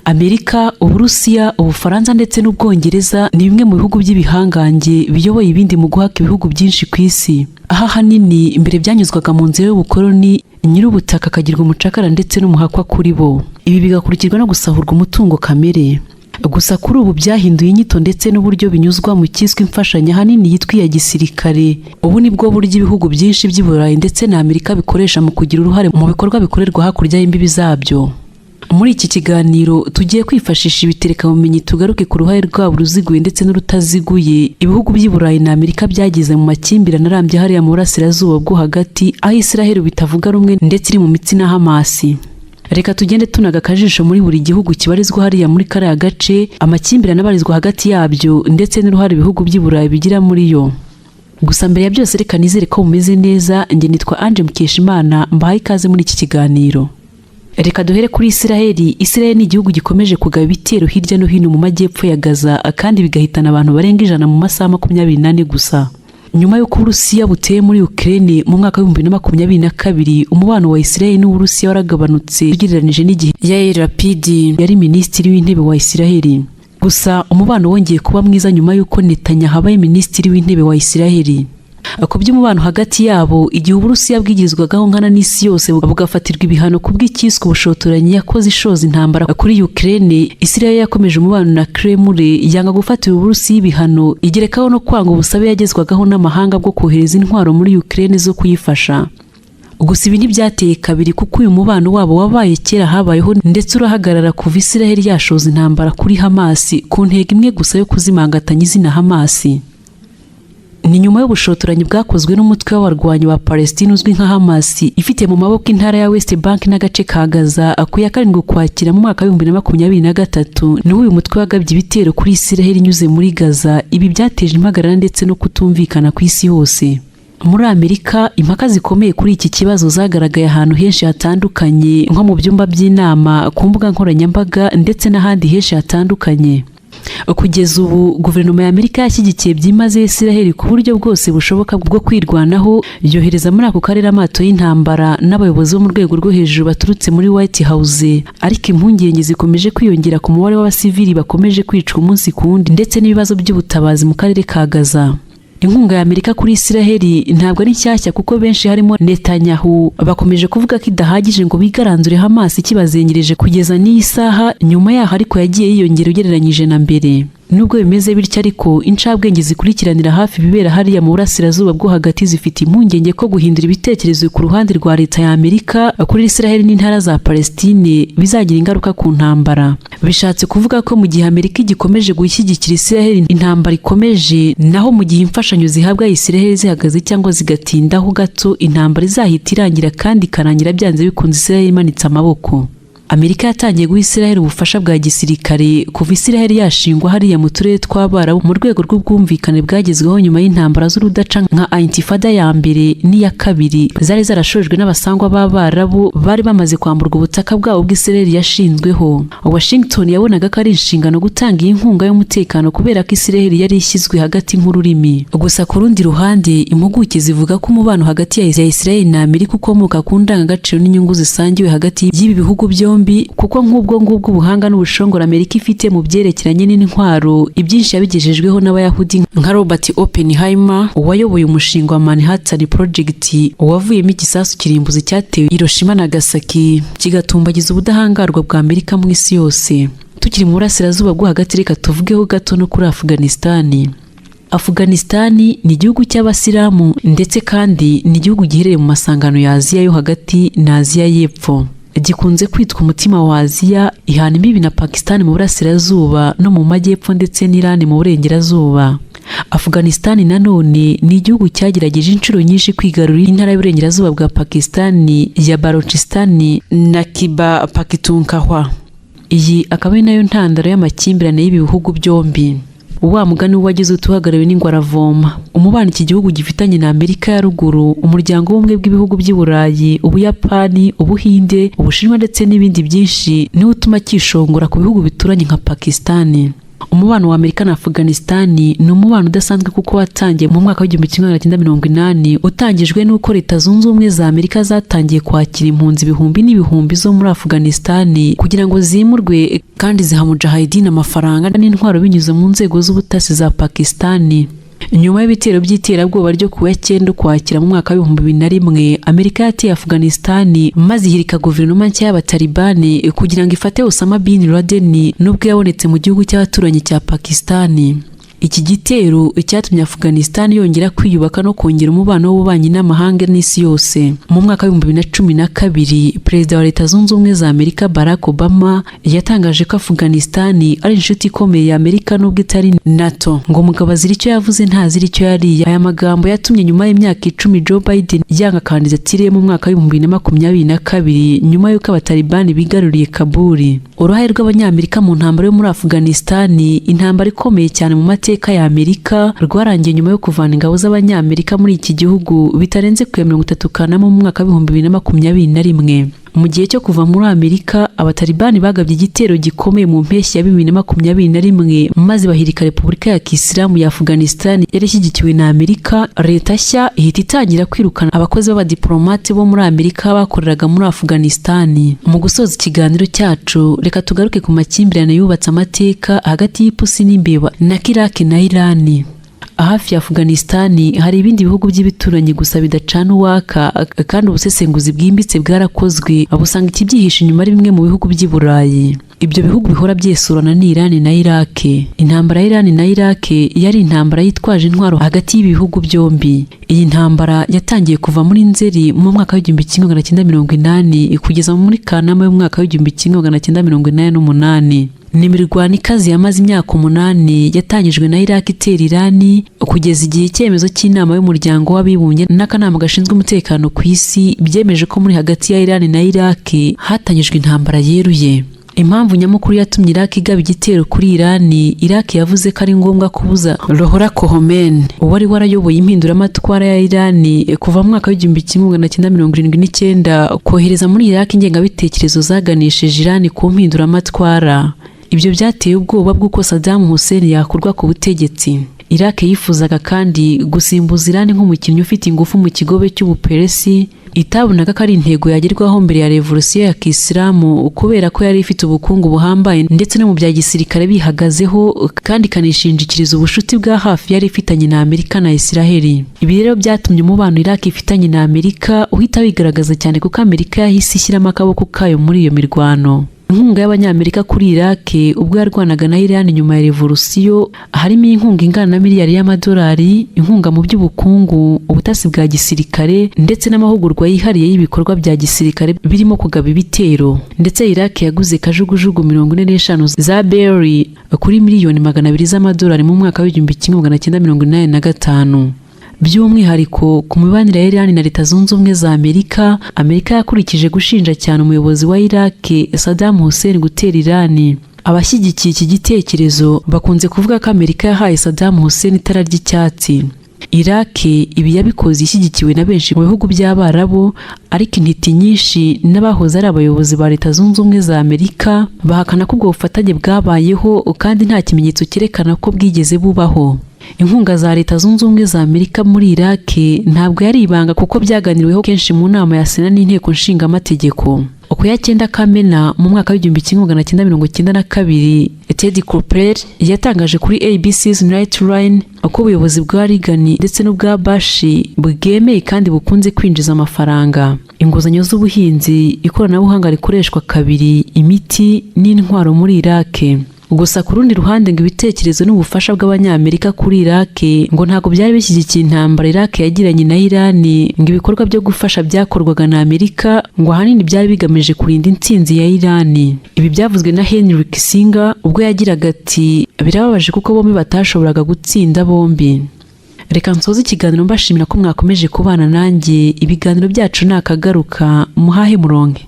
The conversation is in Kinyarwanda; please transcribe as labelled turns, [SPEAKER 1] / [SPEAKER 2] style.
[SPEAKER 1] Amerika, Uburusiya, Ubufaransa ndetse n'Ubwongereza ni bimwe mu bihugu by'ibihangange biyoboye ibindi mu guhaka ibihugu byinshi ku isi. Aho ahanini mbere byanyuzwaga mu nzira y'ubukoloni, nyir'ubutaka akagirwa umucakara ndetse n'umuhakwa kuri bo. Ibi bigakurikirwa no gusahurwa umutungo kamere. Gusa kuri ubu byahinduye inyito ndetse n'uburyo binyuzwa mu cyiswe imfashanyo, ahanini yitwa iya gisirikare. Ubu ni bwo buryo ibihugu byinshi by'i Burayi ndetse na Amerika bikoresha mu kugira uruhare mu bikorwa bikorerwa hakurya y'imbibi zabyo. Muri iki kiganiro tugiye kwifashisha ibiterekabumenyi tugaruke ku ruhare rwabo ruziguye ndetse n'urutaziguye ibihugu by'i Burayi na Amerika byagize mu makimbirane arambye hariya mu burasirazuba bwo hagati, aho Israel bitavuga rumwe ndetse iri mu mitsi na Hamasi. Reka tugende tunaga akajisho muri buri gihugu kibarizwa hariya muri kariya gace, amakimbirane abarizwa hagati yabyo ndetse n'uruhare ibihugu by'i Burayi bigira muri yo. Gusa mbere ya byose, reka nizere ko mumeze neza. Njye nitwa Ange Mukeshimana, mbahaye ikaze muri iki kiganiro. Reka duhere kuri Isiraheli. Isiraheli ni igihugu gikomeje kugaba ibitero hirya no hino mu majyepfo ya Gaza, kandi bigahitana abantu barenga 100 mu masaha 24 gusa. Nyuma y'uko Uburusiya buteye muri Ukraine mu mwaka wa 2022, umubano wa Isiraheli n'Uburusiya waragabanutse ugereranije n'igihe Yair Lapid yari minisitiri w'intebe wa Isiraheli. Gusa umubano wongeye kuba mwiza nyuma y'uko Netanyahu abaye minisitiri w'intebe wa Isiraheli. Ku by'umubano hagati yabo, igihe Uburusiya bwigizwagaho nkana n'isi yose, bugafatirwa ibihano ku bw'icyiswe ubushotoranyi yakoze ishoza intambara kuri Ukraine, Israel yakomeje umubano na Kremlin, yanga gufatira Uburusiya ibihano, igerekaho no kwanga ubusabe yagezwagaho n'amahanga bwo kohereza intwaro muri Ukraine zo kuyifasha. Gusa ibi ntibyateye kabiri, kuko uyu mubano wabo wabaye kera habayeho ndetse urahagarara kuva Israel yashoza intambara kuri Hamas ku ntego imwe gusa yo kuzimangatanya izina Hamas. Ni nyuma y'ubushotoranyi bwakozwe n'umutwe w'abarwanyi ba Palestine uzwi nka Hamas, ifite mu maboko intara ya West Bank n'agace ka Gaza, ku ya 7 Ukwakira mu mwaka wa 2023, niwo uyu mutwe wagabye ibitero kuri Israel inyuze muri Gaza. Ibi byateje impagarara ndetse no kutumvikana ku isi hose. Muri Amerika, impaka zikomeye kuri iki kibazo zagaragaye ahantu henshi hatandukanye, nko mu byumba by'inama, ku mbuga nkoranyambaga ndetse n'ahandi henshi hatandukanye. Kugeza ubu guverinoma ya Amerika yashyigikiye byimazeyo Israel ku buryo bwose bushoboka bwo kwirwanaho, yohereza muri ako karere amato y'intambara n'abayobozi bo mu rwego rwo hejuru baturutse muri White House. Ariko impungenge zikomeje kwiyongera ku mubare w'abasivili bakomeje kwicwa umunsi ku wundi ndetse n'ibibazo by'ubutabazi mu karere ka Gaza. Inkunga ya Amerika kuri Israel ntabwo ari nshyashya, kuko benshi harimo Netanyahu bakomeje kuvuga ko idahagije ngo bigaranzure Hamas ikibazengereje kugeza n'iyi saha. Nyuma yaho ariko yagiye yiyongera ugereranyije na mbere. Nubwo bimeze bityo ariko, incabwenge zikurikiranira hafi ibibera hariya mu burasirazuba bwo hagati zifite impungenge ko guhindura ibitekerezo ku ruhande rwa leta ya Amerika kuri Israel n'intara za Palestine bizagira ingaruka ku ntambara. Bishatse kuvuga ko mu gihe Amerika igikomeje gushyigikira Israel, intambara ikomeje, naho mu gihe imfashanyo zihabwa Israel zihagaze cyangwa zigatindaho gato, intambara izahita irangira, kandi ikarangira byanze bikunze Israel imanitse amaboko. Amerika yatangiye guha Israel ubufasha bwa gisirikare kuva Israel yashingwa hariya mu turere tw'Abarabu, mu rwego rw'ubwumvikane bwagezweho nyuma y'intambara z'urudaca nka Intifada ya mbere n'iya kabiri, zari zarashojwe n'abasangwa b'Abarabu bari bamaze kwamburwa ubutaka bwabo bw'Israel yashinzweho. Washington yabonaga ko ari inshingano gutanga iyi nkunga y'umutekano kubera ko Israel yari ishyizwe hagati nk'ururimi. Gusa ku rundi ruhande, impuguke zivuga ko umubano hagati ya Israel na Amerika ukomoka ku ndangagaciro n'inyungu zisangiwe hagati y'ibi bihugu byombi, kuko nk'ubwo ngubwo ubuhanga n'ubushongore Amerika ifite mu byerekeranye n'intwaro, ibyinshi yabigejejweho n'Abayahudi nka Robert Oppenheimer, wayoboye umushinga wa Manhattan Project wavuyemo igisasu kirimbuzi cyatewe Hiroshima na Nagasaki, kigatumbagiza ubudahangarwa bwa Amerika mu isi yose. Tukiri mu burasirazuba bwo hagati, reka tuvugeho gato no kuri Afghanistan. Afghanistan ni igihugu cy'Abasilamu, ndetse kandi ni igihugu giherereye mu masangano ya Aziya yo hagati na Aziya y'Epfo. Gikunze kwitwa umutima wa Aziya. Ihana imbibi na Pakistan mu burasirazuba no mu majyepfo, ndetse n'Iran mu burengerazuba. Afghanistan nanone ni igihugu cyagerageje inshuro nyinshi kwigarurira intara y'uburengerazuba bwa Pakistan ya Balochistan na Khyber Pakhtunkhwa. Iyi akaba ari nayo ntandaro y'amakimbirane y'ibi bihugu byombi. Wa mugani wagize utuhagarariwe n'ingwe aravoma. Umubano iki gihugu gifitanye na Amerika ya Ruguru, Umuryango w'Ubumwe bw'Ibihugu by'i Burayi, Ubuyapani, Ubuhinde, Ubushinwa ndetse n'ibindi byinshi, niwo utuma cyishongora ku bihugu bituranye nka Pakistan. Umubano wa Amerika na Afghanistan ni umubano udasanzwe kuko watangiye mu mwaka w'1980, utangijwe n'uko Leta Zunze Ubumwe za Amerika zatangiye kwakira impunzi ibihumbi n'ibihumbi zo muri Afghanistan kugira ngo zimurwe, kandi ziha mujahideen amafaranga n'intwaro binyuze mu nzego z'ubutasi za Pakistan. Nyuma y'ibitero by'iterabwoba ryo kuwa 9 Ukwakira mu mwaka w'2001, Amerika yateye Afghanistan maze ihirika guverinoma nshya y'Abatalibani kugira ngo ifate Osama bin Laden nubwo yabonetse mu gihugu cy'abaturanyi cya Pakistan. Iki gitero cyatumye Afghanistan yongera kwiyubaka no kongera umubano w'ububanyi n'amahanga n'isi yose. Mu mwaka w'2012, Perezida wa Leta Zunze Ubumwe za Amerika Barack Obama yatangaje ko Afghanistan ari inshuti ikomeye ya Amerika nubwo itari NATO. Ngo umugabo azira icyo yavuze ntazira icyo yariye. Aya magambo yatumye nyuma y'imyaka 10 Joe Biden yanga kandidatire ye mu mwaka w'2022, nyuma y'uko Abatalibani bigaruriye Kabul. Uruhare rw'Abanyamerika mu ntambara yo muri Afghanistan, intambara ikomeye cyane mu mateka ya Amerika, rwarangiye nyuma yo kuvana ingabo z'Abanyamerika muri iki gihugu bitarenze ku ya 30 Kanama mu mwaka w'2021. Mu gihe cyo kuva muri Amerika, Abatalibani bagabye igitero gikomeye mu mpeshyi ya 2021 maze bahirika Repubulika ya Kisilamu ya Afghanistan yari ishyigikiwe na Amerika. Leta nshya ihita itangira kwirukana abakozi b'abadiplomate bo muri Amerika bakoreraga muri Afghanistan. Mu gusoza ikiganiro cyacu, reka tugaruke ku makimbirane yubatse amateka hagati y'ipusi n'imbeba na Iraq na Iran. Hafi ya Afghanistan hari ibindi bihugu by'ibituranyi gusa bidacana uwaka, kandi ubusesenguzi bwimbitse bwarakozwe busanga ikibyihishe inyuma ari bimwe mu bihugu by'i Burayi. Ibyo bihugu bihora byesurana ni Iran na Iraq. Intambara ya Iran na Iraq yari intambara yitwaje intwaro hagati y'ibihugu byombi. Iyi ntambara yatangiye kuva muri Nzeri mu mwaka w'1980 kugeza muri Kanama y'umwaka w'1988. Ni imirwano ikaze yamaze imyaka 8 yatangijwe na Iraq itera Irani, kugeza igihe icyemezo cy'inama y'Umuryango w'Abibumbye n'akanama gashinzwe umutekano ku isi byemeje ko muri hagati ya Iran na Iraq hatangijwe intambara yeruye. Impamvu nyamukuru yatumye Iraq igaba igitero kuri Iran, Iraq yavuze ko ari ngombwa kubuza Ruhollah Khomeini wari warayoboye impinduramatwara ya Iran kuva mu mwaka w'1979 kohereza muri Iraq ingengabitekerezo zaganishije Iran ku mpinduramatwara. Ibyo byateye ubwoba bw'uko Saddam Hussein yakurwa ku butegetsi. Iraq yifuzaga kandi gusimbuza Iran nk'umukinnyi ufite ingufu mu kigobe cy'Ubuperesi, itabonaga ko ari intego yagerwaho mbere ya revolusiyo ya Kisilamu kubera ko yari ifite ubukungu buhambaye ndetse no mu bya gisirikare bihagazeho, kandi ikanishingikiriza ubushuti bwa hafi yari ifitanye na Amerika na Isiraheli. Ibi rero byatumye umubano Iraq ifitanye na Amerika uhita wigaragaza cyane, kuko Amerika yahise ishyiramo akaboko kayo muri iyo mirwano. Inkunga y'Abanyamerika kuri Iraq ubwo yarwanaga na Iran nyuma ya revolusiyo harimo inkunga ingana na miliyari y'amadolari, inkunga mu by'ubukungu, ubutasi bwa gisirikare ndetse n'amahugurwa yihariye y'ibikorwa bya gisirikare birimo kugaba ibitero. Ndetse Iraq yaguze kajugujugu 45 za Beryl kuri miliyoni 200 z'amadolari mu mwaka w'1985. By'umwihariko ku mibanire ya Iran na Leta Zunze Ubumwe za Amerika, Amerika yakurikije gushinja cyane umuyobozi wa Iraq Saddam Hussein gutera Iran. Abashyigikiye iki gitekerezo bakunze kuvuga ko Amerika yahaye Saddam Hussein itara ry'icyatsi. Iraq ibi yabikoze ishyigikiwe na benshi mu bihugu by'Abarabu, ariko intiti nyinshi n'abahoze ari abayobozi ba Leta Zunze Ubumwe za Amerika bahakana ko ubwo bufatanye bwabayeho kandi nta kimenyetso cyerekana ko bwigeze bubaho. Inkunga za Leta Zunze Ubumwe za Amerika muri Iraq ntabwo yari ibanga, kuko byaganiriweho kenshi mu nama ya Sena n'Inteko Nshingamategeko. Ku ya 9 Kamena mu mwaka w'1992, Ted Kopel yatangaje kuri ABC's Nightline ko ubuyobozi bwa Reagan ndetse n'ubwa Bush bwemeye kandi bukunze kwinjiza amafaranga, inguzanyo z'ubuhinzi, ikoranabuhanga rikoreshwa kabiri, imiti n'intwaro muri Iraq. Gusa ku rundi ruhande, ngo ibitekerezo n'ubufasha bw'Abanyamerika kuri Iraq ngo ntabwo byari bishyigikiye intambara Iraq yagiranye na Iran. Ngo ibikorwa byo gufasha byakorwaga na Amerika ngo ahanini byari bigamije kurinda intsinzi ya Iran. Ibi byavuzwe na Henry Kissinger ubwo yagiraga ati: "Birababaje kuko bombi batashoboraga gutsinda bombi." Reka nsoze ikiganiro mbashimira ko mwakomeje kubana nanjye. Ibiganiro byacu ni akagaruka, muhahe muronke.